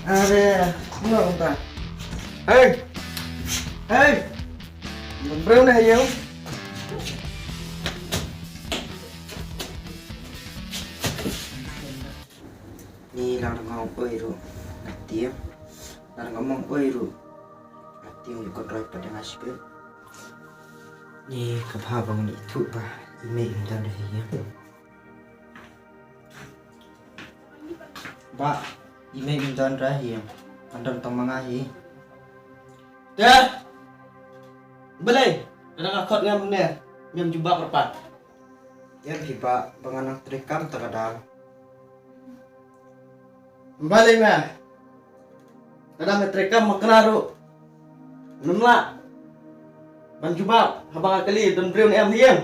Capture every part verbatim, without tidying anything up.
Are, kumno kumta? Hei! Hei! Ngam briew ne ha ïing? Ni lang ngam oi ruh. Nati. Lang ngam oi ruh. Nati ïoh ka troi pat nga sipit. Ni ka bha ba ngi tu ba i mei im don da hi. Ba i mei im don da hi. An don tong ma nga hi. Te. Balei? Ka dang ka khot ngam ne. Ngam jubab pat. Ïa phi ba ba nga nang trei kam ta ka dang. Balei me? Ka dang me trei kam ma kena ruh. Mem lah. Ban jubab haba nga kylli don briew ne em ha ïing.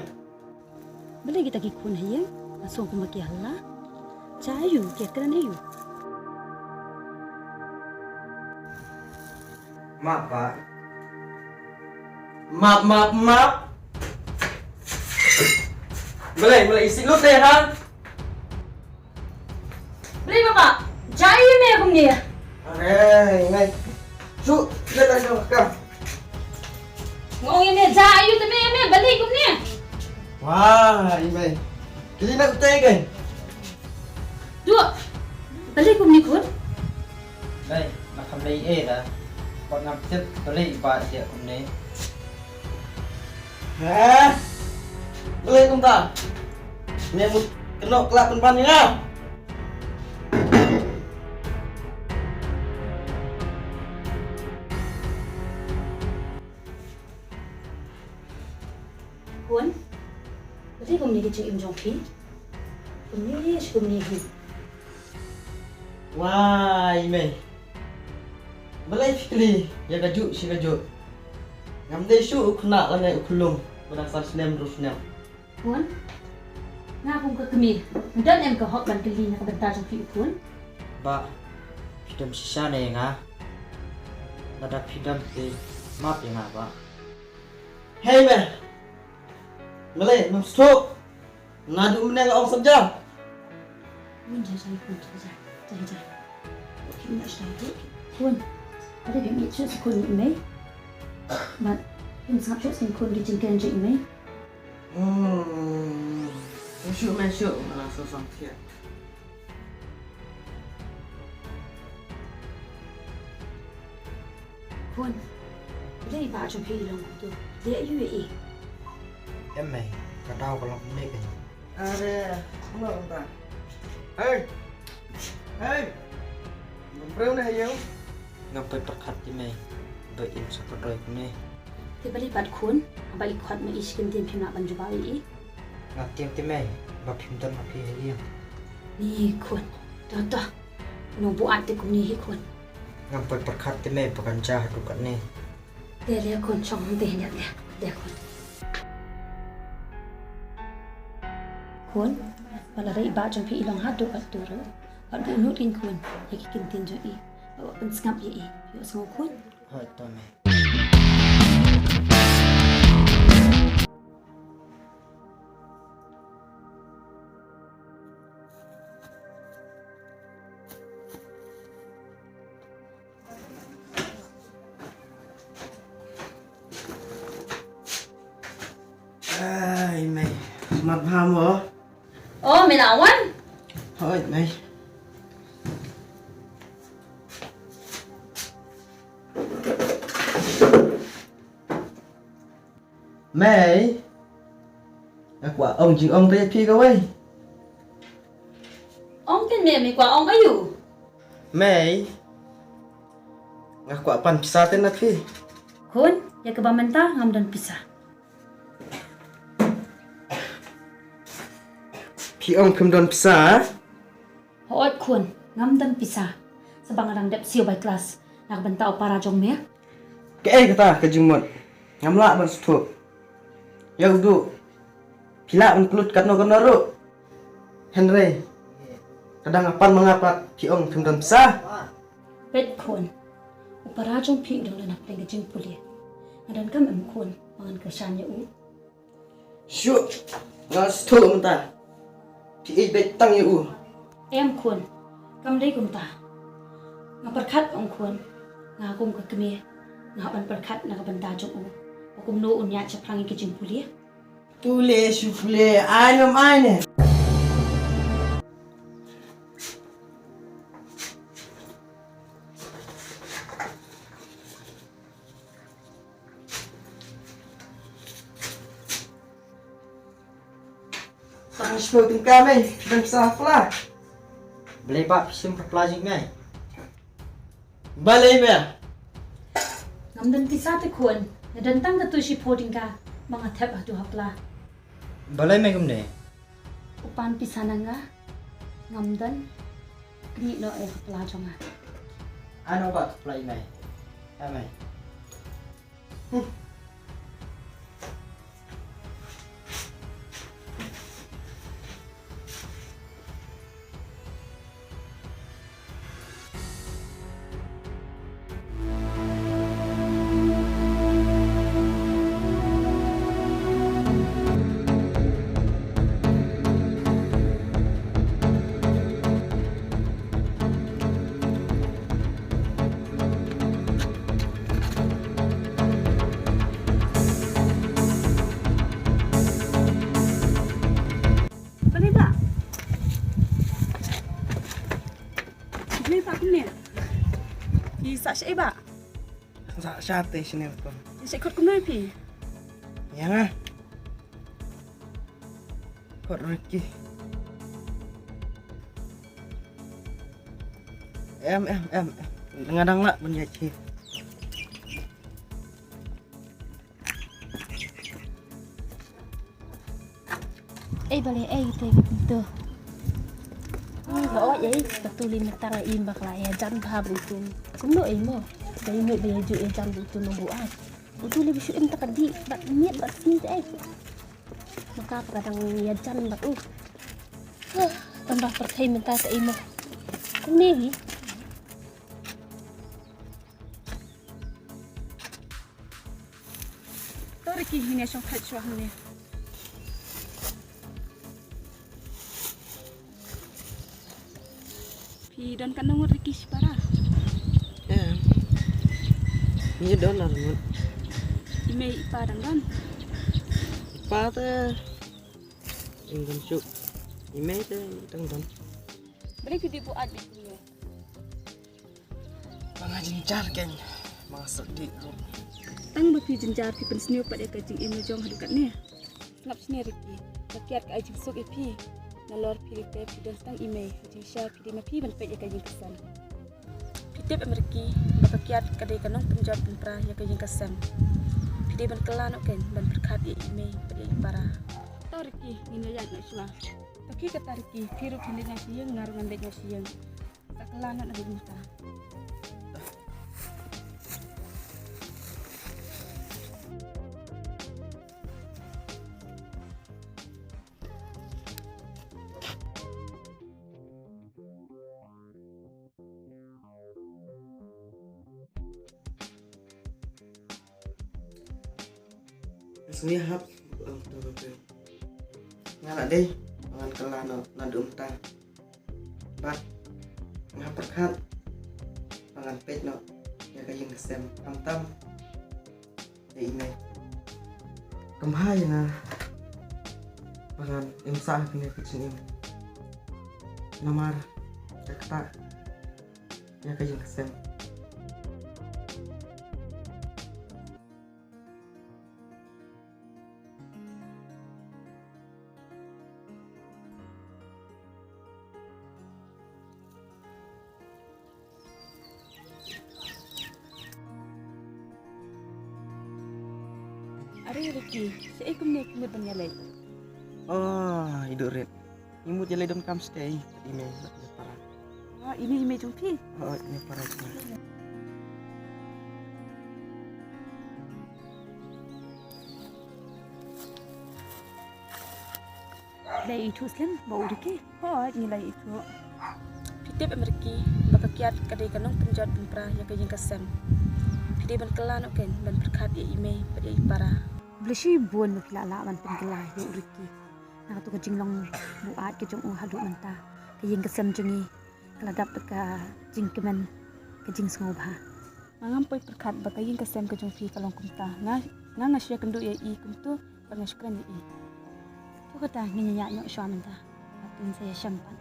Balei kita ki khun ha ïing? Nga sngew kumba ki hala. Cha aïu ki kren aïu? Map, Bah. Map, map, map. Balei, balei, isi lut deh, ha? Balei, Papa? Jai me kumne. Are, ngai. Shu, le ta jong ka. Ngong me, jai te me, me, balei kumne. Wah, i mei. Kili na utai kan. Duh. Balei kumne khun? Dai, na kham lei eh da. Pat ngam tip balei ba dia kumne. Heh? Balei kumta? Ne mut keno kelak pynban ïa nga. Khun, balei kumne ki jingim jong phi? Kumne shi kumne hi. Wai mei. Balei phi kylli ïa kajuh shi kajuh? Ngam dei shuh u khynnah lane u khyllung ba dang san snem hynriew snem. Khun, nga kum ka kmie, don em ka hok ban kylli na ka bynta jong phi u khun? Bah, phi dom shisha ne ïa nga. Lada phi dom te map ïa nga, Bah. Hei me. Balei mem sngewthuh? Naduh mynne nga ong sat ja. Khun, jai jai khun, jai jai, jai jai. Khun, ade phi mih shuh sha khun ïa i mei. Mat, phin sngap shuh sha khun ki jingkren jong i mei. Hmm. Shuh mei shuh, nga la shu sangeh. Khun, balei i bah jong phi i long kumto? Leh aïu ïa i? Em mei, ka daw ka long kumne keiñ. Are, kumno kumta? Hei! Hei! Ngam briew ne ha ïing? Ngam poi pyrkhat te mei ba im sa ka roi kumne. Te balei pat khun, haba i khot ma i shi kyntien phim lah ban jubab ïa i? Nga tieng te mei ba phim don ma phi ha ïing. Ni khun, to to. Nongbuaid te kumne hi khun. Ngam poi pyrkhat te mei ba kan jia haduh katne. Te leh khun, shong hangtei hynrei leh, leh khun. Khun, wat la dei i bah jong phi i long haduh katto ruh, wat buh nud ïa i khun ïa ki kyntien jong i. Wat pynsngap ïa i. Ïohsngew khun? Hooid to mei. Ai mei, mat bha mo. Oh, me la wan? Hooid mei. Mei, nga kwah ong jingong te ïa phi kawei. Ong keiñ mei, me kwah ong aïu? Mei, nga kwah pan pisa te na phi. Khun, ïa kaba mynta ngam don pisa. Phi ong phim don pisa? Hooid khun, ngam don pisa. Sa ba nga dang dep siew bai klas na ka bynta u para jong me. Kaei kata ka jingmut? Ngam lah ban sngewthuh. Ïa u duh, phi lah ban kyllut katno katno ruh. Hynrei ka dang nga pan ma nga pat phi ong phim don pisa. Peit khun, u para jong phi u dang don hapdeng ka jingpule. Nga donkam em khun ba ngan kyrshan ïa u? Shuh, nga sngewthuh mynta. Phi ïeit beit tang ïa u. Em khun, kam dei kumta. Nga pyrkhat ong khun, nga kum ka kmie, nga hap ban pyrkhat na ka bynta jong u. Ba kumno un ïaid shaphrang ïa ki jingpule. Pule shu pule, ai ngam ai ne. Tang shiphew tyngka mei, ban pisa hapla. Balei ba phi shim hapla jong mei? Balei mei? Ngam don pisa te khun, nga don tang katu shiphew tyngka, ba nga thep hatu hapla. Balei mei kumne? U pan pisa na nga, ngam don, kñi noh ïa hapla jong nga. Ano ba hapla mei? Ïa mei. Balei ba? Balei ba kumne? Phi sah shaei ba? Sah sha te shane ko. Sah khot kumno phi? Ïa nga. Khot Ricky. Em em em. Nga dang lah ban ïa chi. Ei balei ei te tu. Ba oi ei ba tu lei mynta nga im bak la ïa jan bha ba tu. Kumno ei mo. Ba ïa mih ba ïa ju ïa jan ba tu nong buaid. Ba tu lei ba shu im ta ka dih bad miet bad sni te ei. Maka ba ka dang ïa jan bad u. Tang ba pyrthei mynta te ei mo. Kumne hi. To Ricky, ngin ïa shong thait shuwa hangne. Phi don katno ngut Ricky shipara? Em. Ngi don ar ngut. I mei i pa dang don? I pa te dang don shuh. I mei te dang don. Balei phi dih buaid bad i mei? Ba nga jynjar kein, ba nga sngewdih ruh. Tang ba phi jynjar phi pynsniew pat ïa ka jingim la jong haduh katne. Sngap shane Ricky, ka kiad ka ai jingsuk ïa phi. Nalor phi te phi don tang i mei, ha jingshisha phi dei ma phi ban peit ïa ka ïing ka sem. Phi tip em Ricky, ba ka kiad ka dei ka nongpynjot pynpra ïa ka ïing ka sem. Phi dei ban kylla noh kein ban pyrkhat ïa i mei bad ïa i para. To Ricky, ngin ïa ïaid noh shuwa. To phi kata Ricky, phi ruh phin leit noh sha ïing, nga ruh ngan leit noh sha ïing. Sa kylla noh na ka ïing mynta. Sngewbha hap, um, to, to, to. Nga la dei ba ngan kylla noh naduh mynta. Bad nga pyrkhat ba ngan peit noh ïa ka ïing ka sem, khamtam ïa i mei. Kam bha ïa nga ba ngan im sah ha kane ka jingim. Namar ka ktah ïa ka ïing ka sem. Are Ricky, shaei kumne phi mut ban ïaleit? Oh, i Duh Rit. Ngi mut ïaleit donkam shatei, i mei, i para. Oh, i mei, i mei jong phi? Oh, i mei para jong nga. Ngi la ïathuh slem ba u Ricky. Hooid, ngi la ïathuh. Phi tip em Ricky, ba ka kiad ka dei ka nongpynjot pynpra ïa ka ïing ka sem. Phi dei ban kylla noh kein ban pyrkhat ïa i mei bad ïa i para. Balei shibun ba phi la lah ban pynkylla ïa u Ricky. Na katu ka jinglong buaid ka jong u haduh mynta, ka ïing ka sem jong ngi ka la dap da ka jingkmen. ka jingsngewbha. Nga ngam poi pyrkhat ba ka ïing ka sem ka jong phi ka long kumta. Nga nga nga shu ïakynduh ïa i kumto bad nga shu kren ïa i. To kata ngin ïa ñiah shuwa mynta. Ngin sa ïashem pat.